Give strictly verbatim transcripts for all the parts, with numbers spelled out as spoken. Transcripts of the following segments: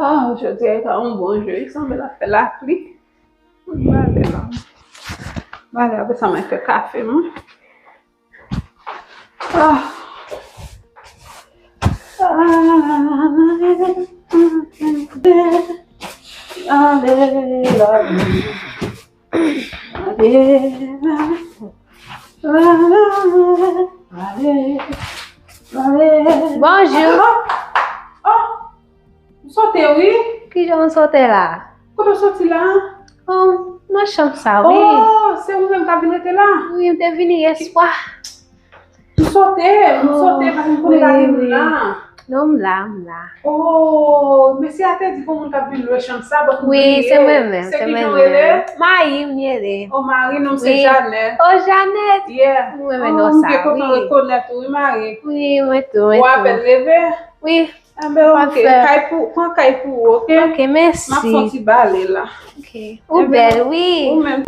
Ah, jodi a ta yon bon jou. Li sanble l ap fè lapli. M ale la. M ale, apre sa, mwen fè kafe mwen. Ah. Ale la. Ale, ale, ale, ale, ale. Bonjou. Ah, ah, ah. M sote, wi. Kijan w sote la? Kote w soti la? Oh, nan chanm sa, wi. Oh, se ou menm k ap vin rete la? Wi, m te vini yè swa. M sote, m sote, paske m konnen pa gen moun la. Non, m la, m la. Oh, mesye a te di gon moun k ap vin lwe chanm sa, but m bliye. Wi, se mwen menm, se mwen menm. Se kijan w rele? Mayi, m rele. Oh, Mayi, non m se Janèt. Oh, Janèt. Yeah. M renmen non sa, wi. Oh, m byen kontan rekonèt ou, wi, Mayi. Wi, mwen tou, mwen tou. Ou apèn leve? Wi. Enben, ok. Kay pou, pran kay pou ou, ok? Ok, mèsi. M ap fè yon ti bale la. Ok. Ou bèl, wi. Ou menm.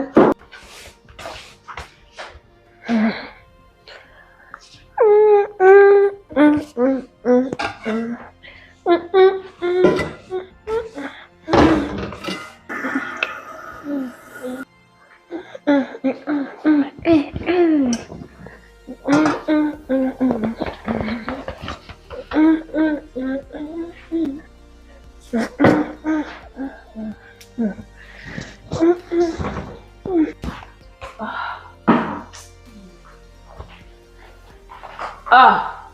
Ah,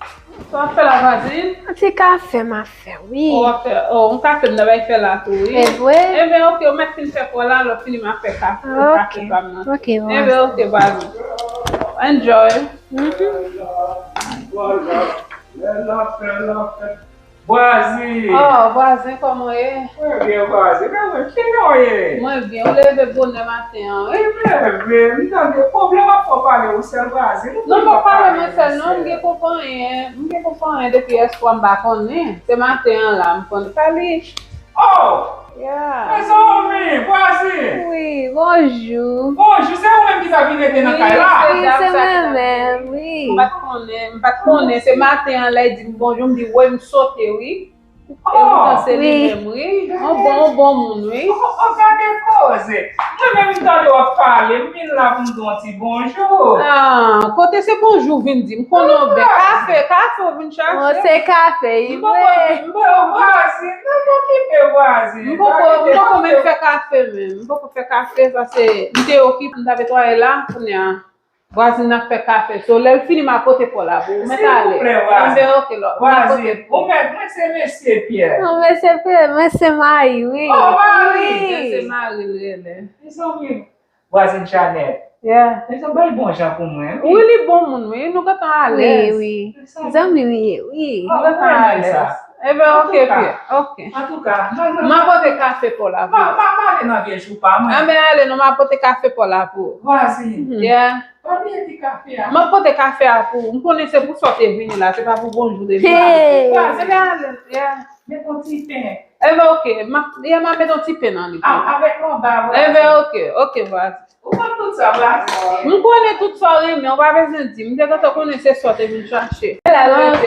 sa w ap fè la, vwazin? Yon ti kafe m ap fè, wi. Oh, w ap fè, oh, yon kafe m ta bay fè la tou, wi. Se vre? Enben, ok, ou mèt fin fè pa w la, lè w fini m ap fè kafe, kafe pa m nan. Ok, bon. Enben, ok, vwazin. Enjoy. Mhm. Vwazin. Oh, vwazin, kòman w ye? Mwen byen, vwazin. Men mwen, ki jan w ye? Mwen byen. Ou leve bonè maten an, wi? Wi, m leve. M tande pwoblèm ap fè w pale ou sèl, vwazin. Non, m pa pale mwen sèl, non. M gen konpanyen. M gen konpanyen depi yè swa, m pa konnen. Se maten an la, m konn pale. Oh! Yeah. Mezanmi, vwazin! Wi, bonjou. Bonjou, se ou menm ki ta vin rete nan kay la? Wi, se mwen menm, wi. M pa t konnen, m pa t konnen. Se maten an, lè l di m bonjou, m di, woy, m sote, wi. E poutan se li menm, wi. Yon bon, yon bon moun, wi. Oh, oh, gade koze. Mwen menm, m tande w ap pale, m vin la pou m di w yon ti bonjou. Ah, kote se bonjou w vin di m? M konnen w byen. Kafe, kafe w vin chache. Oh, se kafe, wi. M poko, m poko, vwazin, pa okipe vwazin. M poko, m poko menm fè kafe menm. M poko fè kafe paske m te okipe, m t ap netwaye la, kounye a vwazin nan ap fè kafe. So, lè l fini, m a pote pa w la pou ou. Mèt ale. Silvouplè, vwazin. Enben, ok, lò. Vwazin, ou mèt, mwen se mesye Pyè. Non, mesye Pyè, mwen se Mayi, wi. Oh, Mayi! Wi. Se Mayi l rele. Mezanmi. Vwazin Janèt. Yeah. Li te bay bon jan pou mwen, wi. Wi, li bon moun, wi. Nou gentan alèz. Wi, wi. Zanmi m ye, wi. Nou gentan alèz. Enben, ok, Pyè. Ok. Antouka, m a pote kafe pa w la pou ou. M a, m a, m a ale nan vye jou pa mwen. Enben, ale non, m a pote kafe pa w la pou ou. Vwazin. Yeah. Pa bliye ti kafe a. M a pote kafe a pou ou. M konnen se pou sa w te vini la, se pa pou bonjou w te vini. Hey! Vwazin, ale. Yeah. Met yon ti pen. Enben, ok. M a, yeah, m a met yon ti pen nan li pou ou. A, avèk yon ba, vwazin. Enben, ok. Ok, vwazin. Ou konn tout sa, vwazin. M konnen tout sa w renmen, ou pa bezwen di m. M te gentan konnen se sa w te vin chache. La, la, ok.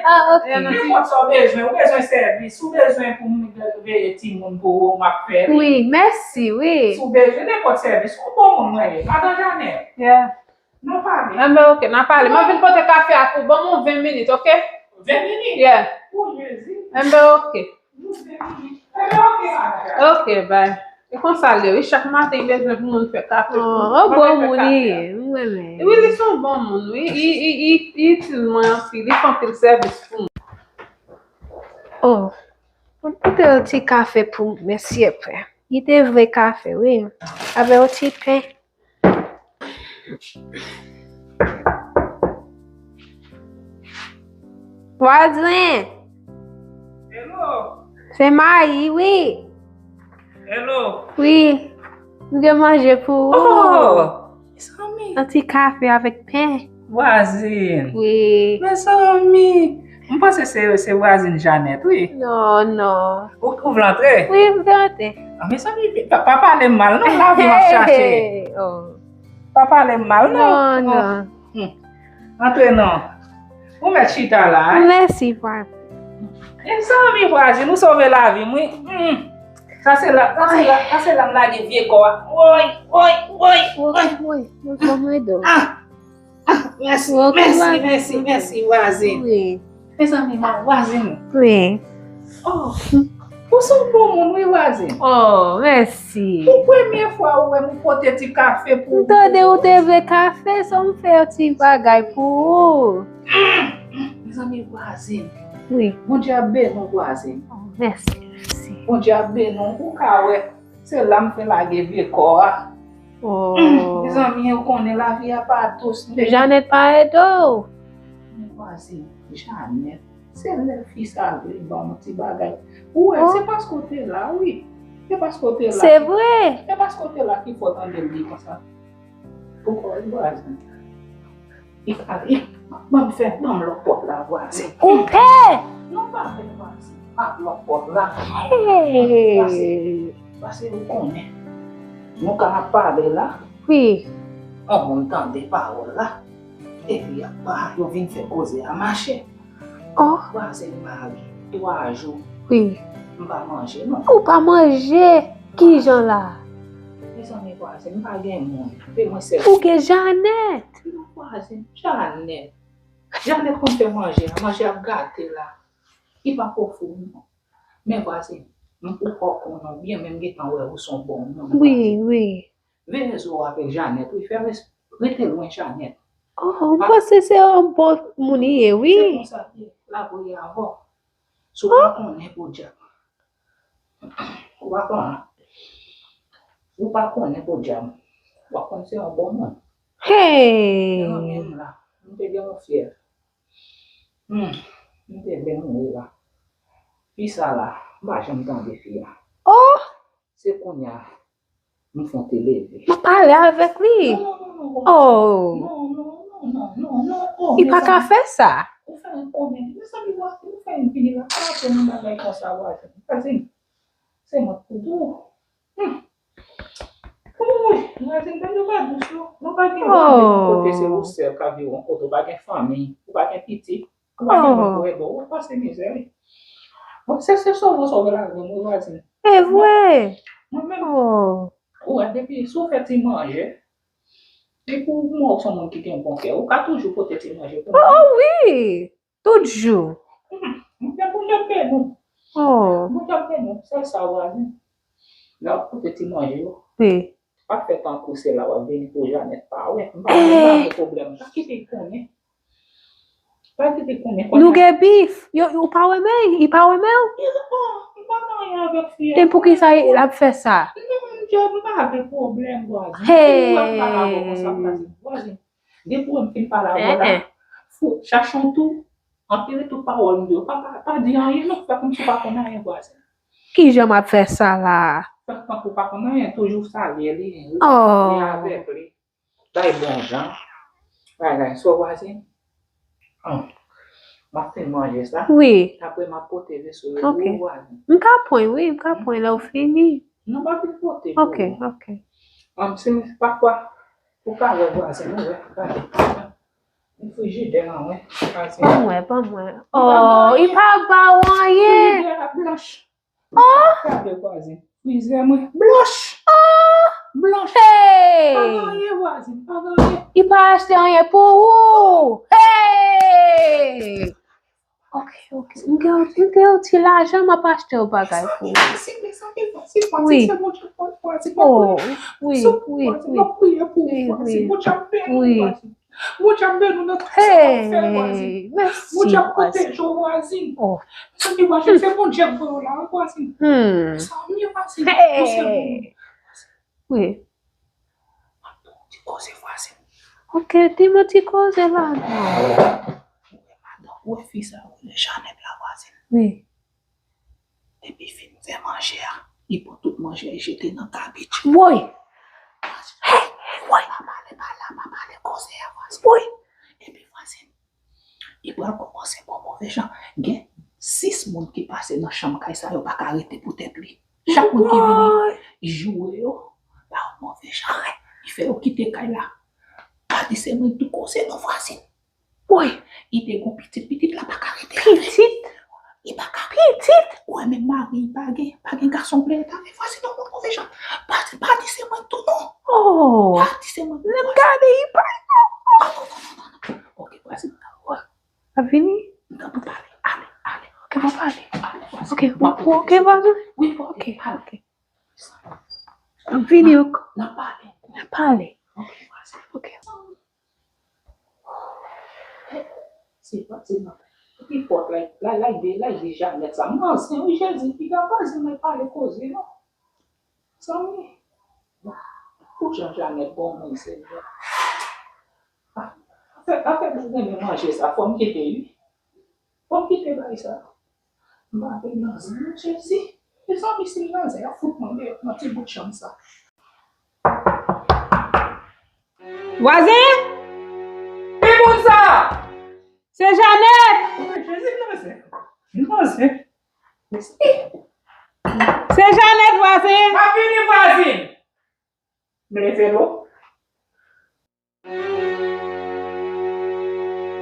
Ah, ok. Nenpòt sa w bezwen, ou bezwen sèvis, ou bezwen pou m veye timoun pou ou, m ap fè li. Wi, mèsi, wi. Si w bezwen nenpòt sèvis, ou bon moun mwen ye. Madan Janèt. Yeah. N a pale. Enben, ok, n a pale. M ap vin pote kafe a pou ou. Ban m yon ven minit, ok? Ven minit? Yeah. O Jezi. Enben, ok. Enben, ok, madan. Ok, bye. E konsa l ye, wi. Chak maten, li bezwen pou moun fè kafe pou li. Oh, bon moun li ye, m renmen. Wi, li se yon bon moun, wi. Li, li, li, li itil mwen anpil. Li fè anpil sèvis pou mwen. Oh, mwen pote yon ti kafe pou mesye Pyè. Li te vle kafe, wi. Avè yon ti pen. Vwazin! Hello! Se Mayi, wi. Hello! Wi. M gen manje pou ou. Oh! Mezanmi! Yon ti kafe avèk pen. Vwazin! Wi. Mezanmi! M panse se, se vwazin Janèt, wi. Non, non. Ou, ou vle antre? Wi, m vle antre. Ah, mezanmi, pa, pa pale m mal, non, lavi m ap chache. Hey, oh. Pa pale m mal, non. Non, non. Hmm. Antre non. Ou mèt chita la, hein? Mèsi, papa. Mezanmi, vwazin, ou sove lavi m, wi. Hmm. Sa se la, sa se la, sa se la m lage vye kò a. Woy, woy, woy, woy. Woy, woy, woy, woy, woy. Ah, ah, mèsi, mèsi, mèsi, mèsi, vwazin. Wi. Mezanmi, ma vwazin. Wi. Oh, ou se yon bon moun, wi, vwazin. Oh, mèsi. Pou premye fwa ou wè m pote ti kafe pou ou. M tande ou te vle kafe, so m fè yon ti bagay pou ou. Mezanmi, vwazin. Wi. Bondye ap beni w, vwazin. Oh, mèsi, mèsi. Bondye ap beni w. Ou ka wè, se la m fè lage vye kò a. Oh. Mezanmi, ou konnen lavi a pa dous. Janèt pa ede w. Men vwazin, Janèt, se lè fi sa vle ban m yon ti bagay. Ou wè, se paske w te la, wi. Se paske w te la. Se vre. Se paske w te la ki fè w tande l di konsa. Poukò, vwazin? Li ka, li, ban m fè, ban m lòk pòt la, vwazin. Ou pè! Non, pa pè, vwazin. Pa lòk pòt la. Hey! Pase, pase ou konnen. Nou ka ap pale la. Wi. Yon moun tande pawòl la. Epi apa yo vin fè koze a mache. Oh. Vwazin, m pa gen twa jou. Wi. M pa manje, non. Ou pa manje? Kijan la? Mezanmi, vwazin, m pa gen moun. Se mwen sèl. Ou gen Janèt? Non, vwazin, Janèt. Janèt konn fè manje a, manje ap gate la. Li pa ko fou, non. Men vwazin, m, ou fò konnen, byen menm gentan wè ou se yon bon moun, wi, vwazin. Wi. Veye zo w avèk Janèt, wi, fè res-, rete lwen Janèt. Oh, m panse se yon bon moun li ye, wi. Se konsa l ye, l ap rele avè w. Si w pa konnen podyab. Ou pa konnen. Ou pa konnen podyab. W ap konn se yon bon moun. Hey! Nan men m la, m te gen yon fyèv. Hmm, m te vle mouri la. Fi sa la, m pa janm tande fi a. Oh! Se kounye a, m fè te leve. M ap pale avèk li. Non, non, non, non, oh. Non, non, non, non, non, non, oh, li pa ka fè sa. Ou fè yon kòmèdi. Mezanmi, ou fè yon vini la. Pa apre nan bagay konsa, vwazin. Vwazin, se mwen k pou di w. Hmm. Wi, vwazin, men nou pa dous, non. Nou pa gen vwazin yon kote, se ou sèl k ap viv yon kote, ou pa gen fanmi, ou pa gen pitit, ou pa gen moun pou ede w, w ap pase mizè, wi. Bon, se, se sove w sove lavi m, wi, vwazin. E vre? Mwen menm, ou wè, depi si w fè ti manje, depi w montre w se yon moun ki gen bon kè, ou ka toujou pote ti manje pou mwen. Oh, wi! Tout jou. Hmm, m gen pou m ap beni w. Oh. M ap beni w, sèl sa w a di. Lè w ap pote ti manje yo. Wi. Pa fè tankou se la w ap vini pou Janèt pa wè. M pa, m pa gen pwoblèm. Pa kite l konnen. Pa kite l konnen. Nou gen bif. Yo, ou pa renmen, li pa renmen w? Li pa gen anyen avèk fi a. E poukisa l ap fè sa? Non, m di w, m pa gen pwoblèm, vwazin. Hey. Ou ap pale avè w konsa, vwazin. Vwazin. Depi w wè m fin pale avè w la, fou, chache yon tou, anpile tout pawòl m di yo. Pa, pa, pa di anyen non, fè kòmsi w pa konn anyen, vwazin. Kijan m ap fè sa la? Fè tankou w pa konn anyen, toujou salye li, ri avèk li, bay bon jan. Bagay, so vwazin, m ap fin manje sa. Wi. Apre m ap pote veso yo pou ou, vwazin. M ka pran, wi, m ka pran lè w fini. Non, m ap vin pote pou ou. Ok, ok. An, si m, pafwa, ou ka wè vwazin, ou wè, gade. Yon frijidè an, wè, vwazin. Ban mwen, ban mwen. Oh, li pa ba w anyen. Frijidè a blanch. Oh. Gade, vwazin. Frizè mwen blanch. Oh. Blanch. Hey. Pa gen anyen, vwazin, pa gen anyen. Li pa achte anyen pou ou. Hey. Ok, ok. M gen, m gen yon ti lajan, m ap achte yon bagay pou ou. Fasil, mezanmi, fasil, fasil, se Bondye k fè l fasil. Oh, wi, wi, wi. M ap priye pou ou, vwazin. Bondye ap beni w, vwazin. Bondye ap beni w nan tout sa w ap fè, vwazin. Bondye ap pwoteje w, vwazin. Oh. Mezanmi, vwazin, se Bondye k voye w la, vwazin. Mezanmi, vwazin, ou se bon moun. Wi. M ap di w ti koze, vwazin. Ok, di m yon ti koze la, non. Ou wè madanm, ou wè fi sa yo rele Janèt la, vwazin. Wi. Depi fin fè manje a, li pran tout manje a, li jete nan kabich. Woy! Hey! Woy! Pa pale, pa la, pa pale koze a, vwazin. Woy! Epi, vwazin, li pral kòmanse ba w move jan. Gen sis moun ki pase nan chanm kay sa, yo pa ka rete pou tèt li. Chak moun ki vini, li joure yo, ba yo move jan. Li fè yo kite kay la. Pa di se mwen ki tou koze non, vwazin. Woy, li te gon pitit, pitit la pa ka rete avè l. Pitit? Li pa ka. Pitit? Ou wè menm mari li pa gen, pa gen gason pou l rete avè l. Vwazin, non, non, move jan. Vwazin, pa di se mwen tou, non. Oh. Pa di se mwen. Lè m gade, li pa. Ah, non, non, non, non, non. Ok, vwazin. Ap vini? Tanpri, pale. Ale, ale. Ok, m ap pale. Ale, vwazin. Ok, m ap pale. Ok, vwazin. Wi, ok, ale. Ok. Ap vini ankò. N ap pale. N ap pale. Ok, vwazin. Ok. Se pa, se pa. Epi pòt la, la, la, de, la, de Janèt sa. Mwen ansyen, wi, Jezi, piga vwazin mwen pale koze, non. Zanmi. Pou jan Janèt bon moun, Senyè. Ah, afè, afè pou renmen manje sa, fò m kite, wi. Fò m kite bagay sa. M pa vle nan zen, Jezi. Mezanmi, si m nan zen, y ap fout mwen deyò nan ti bout chanm sa. Vwazen! Ki moun sa? Se Janèt! Jezi, m nan zen. M nan zen. Se Janèt, vwazen! M ap vini, vwazen! M leve lo.